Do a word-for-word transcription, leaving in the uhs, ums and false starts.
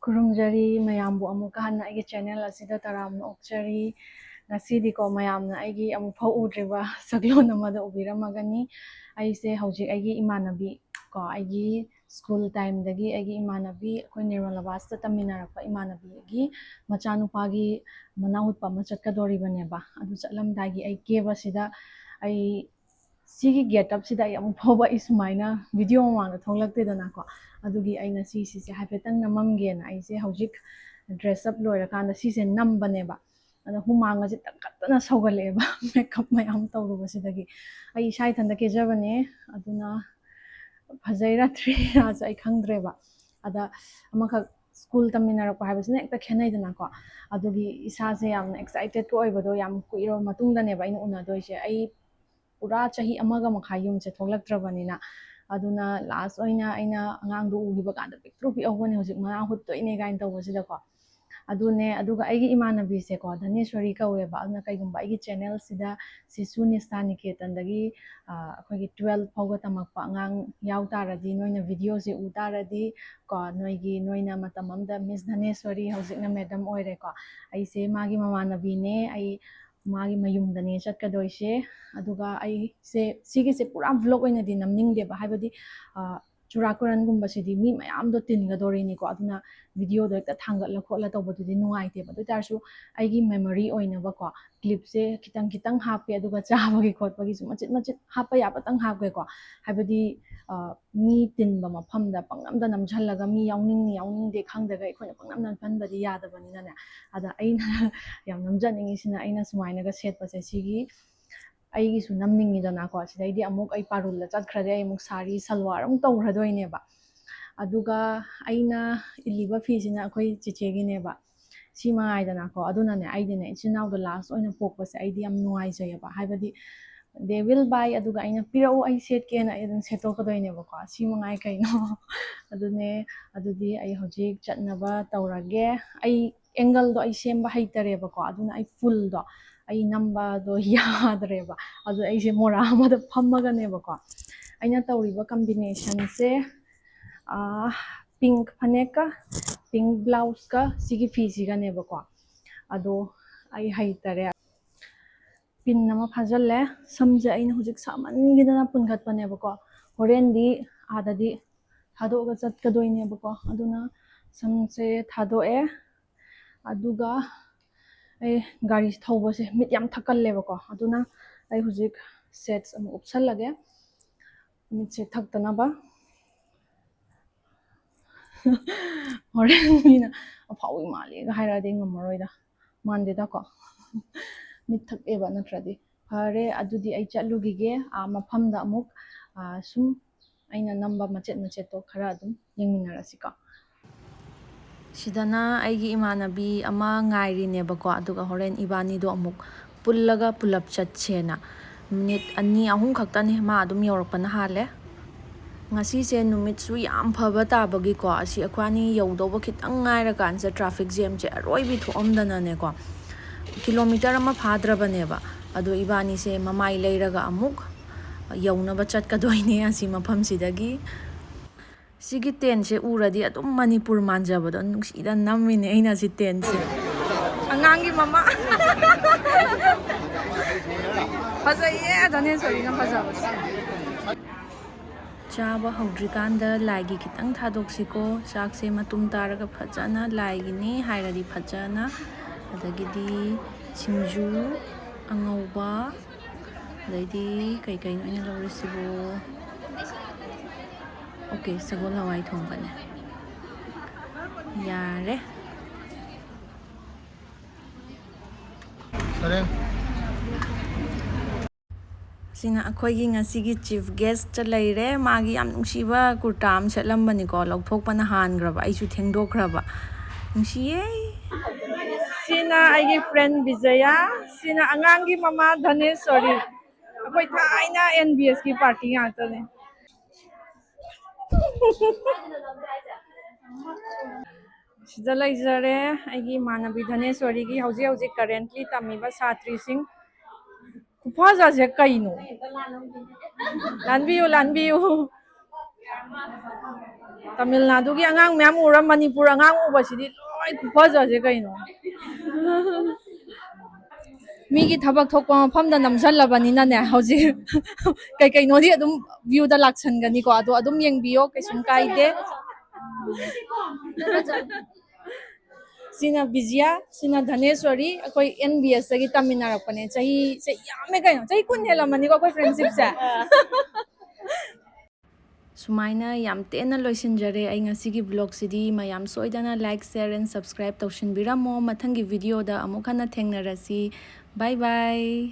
ꯈꯨꯔꯨꯝꯖꯔꯤ ꯃꯌꯥꯝꯕꯨ ꯑꯃꯨꯛꯀ ꯍꯟꯅ ꯑꯩꯒꯤ ꯆꯦꯅꯦꯜ ꯑꯁꯤꯗ ꯇꯔꯥꯝꯅ ꯑꯣꯛꯆꯔꯤ꯫ ꯉꯁꯤꯗꯤꯀꯣ ꯃꯌꯥꯝꯅ ꯑꯩꯒꯤ ꯑꯃꯨꯛꯐꯥꯎ ꯎꯗ꯭ꯔꯤꯕ ꯁꯛꯂꯣꯟ ꯑꯃꯗ ꯎꯕꯤꯔꯝꯃꯒꯅꯤ꯫ ꯑꯩꯁꯦ ꯍꯧꯖꯤꯛ ꯑꯩꯒꯤ ꯏꯃꯥꯟꯅꯕꯤ ꯀꯣ ꯑꯩꯒꯤ ꯁ꯭ꯀꯨꯜ ꯇꯥꯏꯝꯗꯒꯤ ꯑꯩꯒꯤ ꯏꯃꯥꯟꯅꯕꯤ ꯑꯩꯈꯣꯏ ꯅꯤꯔꯃꯂꯥꯕꯥꯁꯇ ꯇꯝꯃꯤꯟꯅꯔꯛꯄ ꯏꯃꯥꯟꯅꯕꯤꯒꯤ ꯃꯆꯥꯅꯨꯄꯥꯒꯤ ꯃꯅꯥꯎ ꯍꯨꯠꯄ ꯑꯃ ꯆꯠꯀꯗꯣꯔꯤꯕꯅꯦꯕ꯫ ꯑꯗꯨ ꯆꯠꯂꯝꯗꯥꯏꯒꯤ ꯑꯩ ꯀꯦꯕꯁꯤꯗ ꯑꯩ ꯁꯤꯒꯤ ꯒꯦꯠ ꯑꯞꯁꯤꯗ ꯑꯩ ꯑꯃꯨꯛ ꯐꯥꯎꯕ ꯑꯩ ꯁꯨꯃꯥꯏꯅ ꯚꯤꯗꯤꯑꯣ ꯃꯃꯥꯡꯗ ꯊꯣꯛꯂꯛꯇꯦꯗꯅꯀꯣ꯫ ꯑꯗꯨꯒꯤ ꯑꯩꯅ ꯁꯤꯁꯤꯁꯦ ꯍꯥꯏꯐꯦꯠꯇꯪ ꯅꯝꯃꯝꯒꯦꯅ ꯑꯩꯁꯦ ꯍꯧꯖꯤꯛ ꯗ꯭ꯔꯦꯁ ꯑꯞ ꯂꯣꯏꯔꯀꯥꯟꯗ ꯁꯤꯁꯦ ꯅꯝꯕꯅꯦꯕ꯫ ꯑꯗ ꯍꯨꯃꯥꯡ ꯑꯁꯦ ꯇꯪꯈꯠꯇꯅ ꯁꯧꯒꯠꯂꯛꯑꯦꯕ ꯃꯦꯀꯞ ꯃꯌꯥꯝ ꯇꯧꯔꯨꯕꯁꯤꯗꯒꯤ꯫ ꯑꯩ ꯏꯁꯥ ꯏꯊꯟꯇ ꯀꯦꯖꯕꯅꯦ, ꯑꯗꯨꯅ ꯐꯖꯩꯔꯥ ꯊꯤꯔꯥꯁꯨ ꯑꯩ ꯈꯪꯗ꯭ꯔꯦꯕ꯫ ꯑꯗ ꯑꯃꯈꯛ ꯁ꯭ꯀꯨꯜ ꯇꯝꯃꯤꯟꯅꯔꯛꯄ ꯍꯥꯏꯕꯁꯤꯅ ꯍꯦꯛꯇ ꯈꯦꯠꯅꯩꯗꯅꯀꯣ꯫ ꯑꯗꯨꯒꯤ ꯏꯁꯥꯁꯦ ꯌꯥꯝꯅ ꯑꯦꯛꯁꯥꯏꯇꯦꯠꯀ ꯑꯣꯏꯕꯗꯣ, ꯌꯥꯝ ꯀꯨꯏꯔꯕ ꯃꯇꯨꯡꯗꯅꯦꯕ ꯑꯩꯅ ꯎꯅꯗꯣꯏꯁꯦ꯫ ꯑꯩ ꯄꯨꯔꯥ ꯆꯍꯤ ꯑꯃꯒ ꯃꯈꯥꯏ ꯌꯨꯝꯁꯦ ꯊꯣꯛꯂꯛꯇ꯭ꯔꯕꯅꯤꯅ꯫ ꯑꯗꯨꯅ ꯂꯥꯁ ꯑꯣꯏꯅ ꯑꯩꯅ ꯑꯉꯥꯡꯗꯣ ꯎꯈꯤꯕ ꯀꯥꯟꯗ ꯄꯤꯛꯇ꯭ꯔꯨ ꯄꯤꯛꯍꯧꯕꯅꯦ, ꯍꯧꯖꯤꯛ ꯃꯅꯥ ꯍꯨꯠꯇꯣꯏꯅꯦ ꯀꯥꯏꯅ ꯇꯧꯕꯁꯤꯗꯀꯣ꯫ ꯑꯗꯨꯅꯦ, ꯑꯗꯨꯒ ꯑꯩꯒꯤ ꯏꯃꯥꯟꯅꯕꯤꯁꯦꯀꯣ ꯙꯅꯦꯁꯣꯔꯤ ꯀꯧꯋꯦꯕ꯫ ꯑꯗꯨꯅ ꯀꯩꯒꯨꯝꯕ ꯑꯩꯒꯤ ꯆꯦꯅꯦꯜꯁꯤꯗ ꯁꯤꯁꯨ ꯅꯤꯁꯥ ꯅꯤꯀꯦꯇꯟꯗꯒꯤ ꯑꯩꯈꯣꯏꯒꯤ ꯇꯨꯋꯦꯜꯐ ꯐꯥꯎꯕ ꯇꯝꯃꯛꯄ ꯑꯉꯥꯡ ꯌꯥꯎ ꯇꯥꯔꯗꯤ, ꯅꯣꯏꯅ ꯚꯤꯗꯤꯑꯣꯁꯦ ꯎ ꯇꯥꯔꯗꯤ ꯀꯣ, ꯅꯣꯏꯒꯤ, ꯅꯣꯏꯅ ꯃꯇꯝ ꯑꯃꯗ ꯃꯤꯁ ꯙꯅꯦꯁꯣꯔꯤ, ꯍꯧꯖꯤꯛꯅ ꯃꯦꯗꯝ ꯑꯣꯏꯔꯦꯀꯣ꯫ ꯑꯩꯁꯦ ꯃꯥꯒꯤ ꯃꯃꯥꯟꯅꯕꯤꯅꯦ꯫ ꯑꯩ ꯃꯥꯒꯤ ꯃꯌꯨꯝꯗꯅꯦ ꯆꯠꯀꯗꯣꯏꯁꯦ꯫ ꯑꯗꯨꯒ ꯑꯩꯁꯦ ꯁꯤꯒꯤꯁꯦ ꯄꯨꯔꯥ ꯚ꯭ꯂꯣꯒ ꯑꯣꯏꯅꯗꯤ ꯅꯝꯅꯤꯡꯗꯦꯕ, ꯍꯥꯏꯕꯗꯤ ꯆꯨꯔꯥꯀꯔꯟꯒꯨꯝꯕꯁꯤꯗꯤ ꯃꯤ ꯃꯌꯥꯝꯗꯣ ꯇꯤꯟꯒꯗꯣꯔꯤꯅꯤꯀꯣ꯫ ꯑꯗꯨꯅ ꯚꯤꯗꯤꯑꯣꯗꯣ ꯍꯦꯛꯇ ꯊꯥꯡꯒꯠꯂ ꯈꯣꯠꯂ ꯇꯧꯕꯗꯨꯗꯤ ꯅꯨꯡꯉꯥꯏꯇꯦꯕ꯫ ꯑꯗꯨ ꯑꯣꯏꯇꯥꯔꯁꯨ ꯑꯩꯒꯤ ꯃꯦꯃꯣꯔꯤ ꯑꯣꯏꯅꯕꯀꯣ ꯀ꯭ꯂꯤꯞꯁꯦ ꯈꯤꯇꯪ ꯈꯤꯇꯪ ꯍꯥꯞꯀꯦ, ꯑꯗꯨꯒ ꯆꯥꯕꯒꯤ ꯈꯣꯠꯄꯒꯤꯁꯨ ꯃꯆꯤꯠ ꯃꯆꯤꯠ ꯍꯥꯞꯄ ꯌꯥꯕꯇꯪ ꯍꯥꯞꯀꯦꯀꯣ꯫ ꯍꯥꯏꯕꯗꯤ ꯃꯤ ꯇꯤꯟꯕ ꯃꯐꯝꯗ ꯄꯪꯅꯝꯗ ꯅꯝꯁꯤꯜꯂꯒ ꯃꯤ ꯌꯥꯎꯅꯤꯡꯉꯤ ꯌꯥꯎꯅꯤꯡꯗꯦ ꯈꯪꯗ꯭ꯔꯒ ꯑꯩꯈꯣꯏꯅ ꯄꯪꯅꯝ ꯅꯝꯁꯤꯟꯕꯗꯤ ꯌꯥꯗꯕꯅꯤꯅꯅꯦ꯫ ꯑꯗ ꯑꯩꯅ ꯌꯥꯝ ꯅꯝꯖꯅꯤꯡꯉꯤꯁꯤꯅ ꯑꯩꯅ ꯁꯨꯃꯥꯏꯅꯒ ꯁꯦꯠꯄꯁꯦ, ꯁꯤꯒꯤ ꯑꯩꯒꯤꯁꯨ ꯅꯝꯅꯤꯡꯉꯤꯗꯅꯀꯣ꯫ ꯁꯤꯗꯩꯗꯤ ꯑꯃꯨꯛ ꯑꯩ ꯄꯥꯔꯨꯜꯗ ꯆꯠꯈ꯭ꯔꯗꯤ ꯑꯩ ꯑꯃꯨꯛ ꯁꯥꯔꯤ ꯁꯜꯋꯥꯔ ꯑꯃꯨꯛ ꯇꯧꯈ꯭ꯔꯗꯣꯏꯅꯦꯕ꯫ ꯑꯗꯨꯒ ꯑꯩꯅ ꯏꯜꯂꯤꯕ ꯐꯤꯁꯤꯅ ꯑꯩꯈꯣꯏ ꯆꯦꯆꯦꯒꯤꯅꯦꯕ꯫ ꯁꯤ ꯃꯉꯥꯏꯗꯅꯀꯣ꯫ ꯑꯗꯨꯅꯅꯦ, ꯑꯩꯗꯤꯅꯦ, ꯏꯆꯤꯟ ꯏꯅꯥꯎꯗꯣ ꯂꯥꯁ ꯑꯣꯏꯅ ꯄꯣꯛꯄꯁꯦ ꯑꯩꯗꯤ ꯌꯥꯝ ꯅꯨꯡꯉꯥꯏꯖꯩꯌꯦꯕ꯫ ꯍꯥꯏꯕꯗꯤ they will buy, ꯑꯗꯨꯒ ꯑꯩꯅ ꯄꯤꯔꯛꯎ, ꯑꯩ ꯁꯦꯠꯀꯦꯅ ꯑꯩ ꯑꯗꯨꯝ ꯁꯦꯠꯇꯣꯛꯀꯗꯣꯏꯅꯦꯕꯀꯣ꯫ ꯁꯤ ꯃꯉꯥꯏ ꯀꯩꯅꯣ꯫ ꯑꯗꯨꯅꯦ, ꯑꯗꯨꯗꯤ ꯑꯩ ꯍꯧꯖꯤꯛ ꯆꯠꯅꯕ ꯇꯧꯔꯒꯦ꯫ ꯑꯩ ꯑꯦꯡꯒꯜꯗꯣ ꯑꯩ ꯁꯦꯝꯕ ꯍꯩꯇꯔꯦꯕꯀꯣ, ꯑꯗꯨꯅ ꯑꯩ ꯐꯨꯜꯗꯣ ꯑꯩ ꯅꯝꯕꯗꯣ ꯌꯥꯗ꯭ꯔꯦꯕ꯫ ꯑꯗꯨ ꯑꯩꯁꯦ ꯃꯣꯔꯥ ꯑꯃꯗ ꯐꯝꯃꯒꯅꯦꯕꯀꯣ꯫ ꯑꯩꯅ ꯇꯧꯔꯤꯕ ꯀꯝꯕꯤꯅꯦꯁꯟꯁꯦ ꯄꯤꯡꯛ ꯐꯅꯦꯛꯀ pink blouseꯀ ꯁꯤꯒꯤ ꯐꯤꯁꯤꯒꯅꯦꯕꯀꯣ꯫ ꯑꯗꯣ ꯑꯩ ꯍꯩꯇꯔꯦ꯫ Pin ꯑꯃ ꯐꯥꯖꯤꯜꯂꯦ꯫ ꯁꯝꯁꯦ ꯑꯩꯅ ꯍꯧꯖꯤꯛ ꯁꯥꯃꯟꯈꯤꯗꯅ ꯄꯨꯟꯈꯠꯄꯅꯦꯕꯀꯣ꯫ ꯍꯣꯔꯦꯟꯗꯤ ꯑꯥꯗꯗꯤ ꯊꯥꯗꯣꯛꯑꯒ ꯆꯠꯀꯗꯣꯏꯅꯦꯕꯀꯣ꯫ ꯑꯗꯨꯅ ꯁꯝꯁꯦ ꯊꯥꯗꯣꯛꯑꯦ꯫ ꯑꯗꯨꯒ ꯑꯩ ꯒꯥꯔꯤ ꯊꯧꯕꯁꯦ ꯃꯤꯠ ꯌꯥꯝ ꯊꯛꯀꯜꯂꯦꯕꯀꯣ꯫ ꯑꯗꯨꯅ ꯑꯩ ꯍꯧꯖꯤꯛ shades ꯑꯃꯨꯛ ꯎꯞꯁꯜꯂꯒꯦ, ꯃꯤꯠꯁꯦ ꯊꯛꯇꯅꯕ꯫ ꯍꯣꯔꯦꯟ ꯃꯤꯅ "ꯑꯐꯥꯎꯕꯤ ꯃꯥꯜꯂꯤꯒ" ꯍꯥꯏꯔꯛꯑꯗꯤ ꯑꯩ ꯉꯝꯃꯔꯣꯏꯗ꯫ ꯃꯥꯟꯗꯦꯗꯀꯣ꯫ ꯃꯤꯠ ꯊꯛꯑꯦꯕ ꯅꯠꯇ꯭ꯔꯗꯤ꯫ ꯐꯔꯦ, ꯑꯗꯨꯗꯤ ꯑꯩ ꯆꯠꯂꯨꯈꯤꯒꯦ꯫ ꯑꯥ, ꯃꯐꯝꯗ ꯑꯃꯨꯛ, ꯑꯥ, ꯁꯨꯝ ꯑꯩꯅ ꯅꯝꯕ ꯃꯆꯦꯠ ꯃꯆꯦꯠꯇꯣ ꯈꯔ ꯑꯗꯨꯝ ꯌꯦꯡꯃꯤꯟꯅꯔꯁꯤꯀꯣ꯫ ꯁꯤꯗꯅ ꯑꯩꯒꯤ ꯏꯃꯥꯟꯅꯕꯤ ꯑꯃ ꯉꯥꯏꯔꯤꯅꯦꯕꯀꯣ, ꯑꯗꯨꯒ ꯍꯣꯔꯦꯟ ꯏꯕꯥꯅꯤꯗꯣ ꯑꯃꯨꯛ ꯄꯨꯜꯂꯒ ꯄꯨꯂꯞ ꯆꯠꯁꯦꯅ꯫ ꯃꯤꯅꯤꯠ ꯑꯅꯤ ꯑꯍꯨꯝ ꯈꯛꯇꯅꯤ, ꯃꯥ ꯑꯗꯨꯝ ꯌꯧꯔꯛꯄꯅ ꯍꯥꯜꯂꯦ꯫ ꯉꯁꯤꯁꯦ ꯅꯨꯃꯤꯠꯁꯨ ꯌꯥꯝ ꯐꯕ ꯇꯥꯕꯒꯤꯀꯣ, ꯑꯁꯤ ꯑꯩꯈꯣꯏ ꯑꯅꯤ ꯌꯧꯗꯧꯕ ꯈꯤꯇꯪ ꯉꯥꯏꯔꯀꯥꯟꯁꯤꯗ traffic jamꯁꯦ ꯑꯔꯣꯏꯕꯤ ꯊꯣꯛꯑꯝꯗꯅꯅꯦꯀꯣ, kilometre ꯑꯃ ꯐꯥꯗ꯭ꯔꯕꯅꯦꯕ꯫ ꯑꯗꯣ ꯏꯕꯥꯅꯤꯁꯦ ꯃꯃꯥꯏ ꯂꯩꯔꯒ ꯑꯃꯨꯛ ꯌꯧꯅꯕ ꯆꯠꯀꯗꯣꯏꯅꯦ ꯑꯁꯤ ꯃꯐꯝꯁꯤꯗꯒꯤ꯫ ꯁꯤꯒꯤ tentꯁꯦ ꯎꯔꯗꯤ ꯑꯗꯨꯝ ꯃꯅꯤꯄꯨꯔ ꯃꯥꯟꯖꯕꯗꯣ, ꯅꯨꯡꯁꯤꯗ ꯅꯝꯃꯤꯅꯦ ꯑꯩꯅ ꯁꯤ tentꯁꯦ꯫ ꯑꯉꯥꯡꯒꯤ ꯃꯃꯥ꯫ ꯐꯖꯩꯌꯦ, ꯙꯅꯦꯁꯣꯔꯤꯅ ꯐꯖꯕꯁꯦ꯫ ꯆꯥꯕ ꯍꯧꯗ꯭ꯔꯤꯀꯥꯟꯗ ꯂꯥꯏꯒꯤ ꯈꯤꯇꯪ ꯊꯥꯗꯣꯛꯁꯤꯀꯣ꯫ ꯆꯥꯛꯁꯦ ꯃꯇꯨꯝ ꯇꯥꯔꯒ ꯐꯖꯅ ꯂꯥꯏꯒꯤꯅꯤ ꯍꯥꯏꯔꯗꯤ ꯐꯖꯅ꯫ ꯑꯗꯒꯤꯗꯤ ꯁꯤꯡꯖꯨ, ꯑꯉꯧꯕ, ꯑꯗꯩꯗꯤ ꯀꯩ ꯀꯩꯅꯣ ꯑꯩꯅ ꯂꯧꯔꯤꯁꯤꯕꯨ? OK, ꯁꯒꯣꯜ ꯍꯋꯥꯏ ꯊꯣꯡꯕꯅꯦ꯫ ꯌꯥꯔꯦ꯫ ꯐꯔꯦ꯫ ꯁꯤꯅ ꯑꯩꯈꯣꯏꯒꯤ ꯉꯁꯤꯒꯤ chief guest ꯂꯩꯔꯦ꯫ ꯃꯥꯒꯤ ꯌꯥꯝ ꯅꯨꯡꯁꯤꯕ ꯀꯨꯔꯇꯥ ꯑꯃ ꯁꯦꯠꯂꯝꯕꯅꯤꯀꯣ, ꯂꯧꯊꯣꯛꯄꯅ ꯍꯥꯟꯈ꯭ꯔꯕ, ꯑꯩꯁꯨ ꯊꯦꯡꯗꯣꯛꯈ꯭ꯔꯕ꯫ ꯅꯨꯡꯁꯤꯌꯦ꯫ ꯁꯤꯅ ꯑꯩꯒꯤ friend ꯕꯤꯖꯌꯥ, ꯁꯤꯅ ꯑꯉꯥꯡꯒꯤ ꯃꯃꯥ ꯙꯅꯦꯁꯣꯔꯤ꯫ ꯑꯩꯈꯣꯏ ꯊꯥꯏꯅ NBSꯀꯤ party ꯉꯥꯛꯇꯅꯦ꯫ ꯁꯤꯗ ꯂꯩꯖꯔꯦ ꯑꯩꯒꯤ ꯏꯃꯥꯟꯅꯕꯤ ꯙꯅꯦꯁꯣꯔꯤꯒꯤ ꯍꯧꯖꯤꯛ ꯍꯧꯖꯤꯛ currently ꯇꯝꯃꯤꯕ ꯁꯥꯇ꯭ꯔꯤꯁꯤꯡ꯫ ꯈꯨꯐꯖꯁꯦ ꯀꯩꯅꯣ? ꯂꯥꯟꯕꯤꯌꯨ, ꯂꯥꯟꯕꯤꯌꯨ꯫ ꯇꯥꯃꯤꯜ ꯅꯥꯗꯨꯒꯤ ꯑꯉꯥꯡ ꯃꯌꯥꯝ ꯎꯔ ꯃꯅꯤꯄꯨꯔ ꯑꯉꯥꯡ ꯎꯕꯁꯤꯗꯤ ꯂꯣꯏ ꯈꯨꯐꯖꯁꯦ ꯀꯩꯅꯣ꯫ ꯃꯤꯒꯤ ꯊꯕꯛ ꯊꯣꯛꯄ ꯃꯐꯝꯗ ꯅꯝꯁꯤꯜꯂꯕꯅꯤꯅꯅꯦ, ꯍꯧꯖꯤꯛ ꯀꯩꯀꯩꯅꯣꯗꯤ ꯑꯗꯨꯝ ꯚ꯭ꯌꯨꯗ ꯂꯥꯛꯁꯟꯒꯅꯤꯀꯣ, ꯑꯗꯣ ꯑꯗꯨꯝ ꯌꯦꯡꯕꯤꯌꯣ, ꯀꯩꯁꯨꯝ ꯀꯥꯏꯗꯦ꯫ ꯁꯤꯅ ꯕꯤꯖꯤꯌꯥ, ꯁꯤꯅ ꯙꯅꯦꯁ꯭ꯋꯔꯤ, ꯑꯩꯈꯣꯏ ꯑꯦꯟ ꯕꯤ ꯑꯦꯁꯇꯒꯤ ꯇꯝꯃꯤꯟꯅꯔꯛꯄꯅꯦ꯫ ꯆꯍꯤꯁꯦ ꯌꯥꯝꯃꯦ ꯀꯩꯅꯣ, ꯆꯍꯤ ꯀꯨꯟ ꯍꯦꯜꯂꯝꯃꯅꯤꯀꯣ ꯑꯩꯈꯣꯏ ꯐ꯭ꯔꯦꯟꯁꯤꯞꯁꯦ꯫ ꯁꯨꯃꯥꯏꯅ ꯌꯥꯝ ꯇꯦꯟꯅ ꯂꯣꯏꯁꯤꯟꯖꯔꯦ ꯑꯩ ꯉꯁꯤꯒꯤ ꯕ꯭ꯂꯣꯒꯁꯤꯗꯤ꯫ ꯃꯌꯥꯝ ꯁꯣꯏꯗꯅ like, share and subscribe ꯇꯧꯁꯤꯟꯕꯤꯔꯝꯃꯣ꯫ ꯃꯊꯪꯒꯤ ꯚꯤꯗꯤꯑꯣꯗ ꯑꯃꯨꯛ ꯍꯟꯅ ꯊꯦꯡꯅꯔꯁꯤ꯫ Bye bye꯫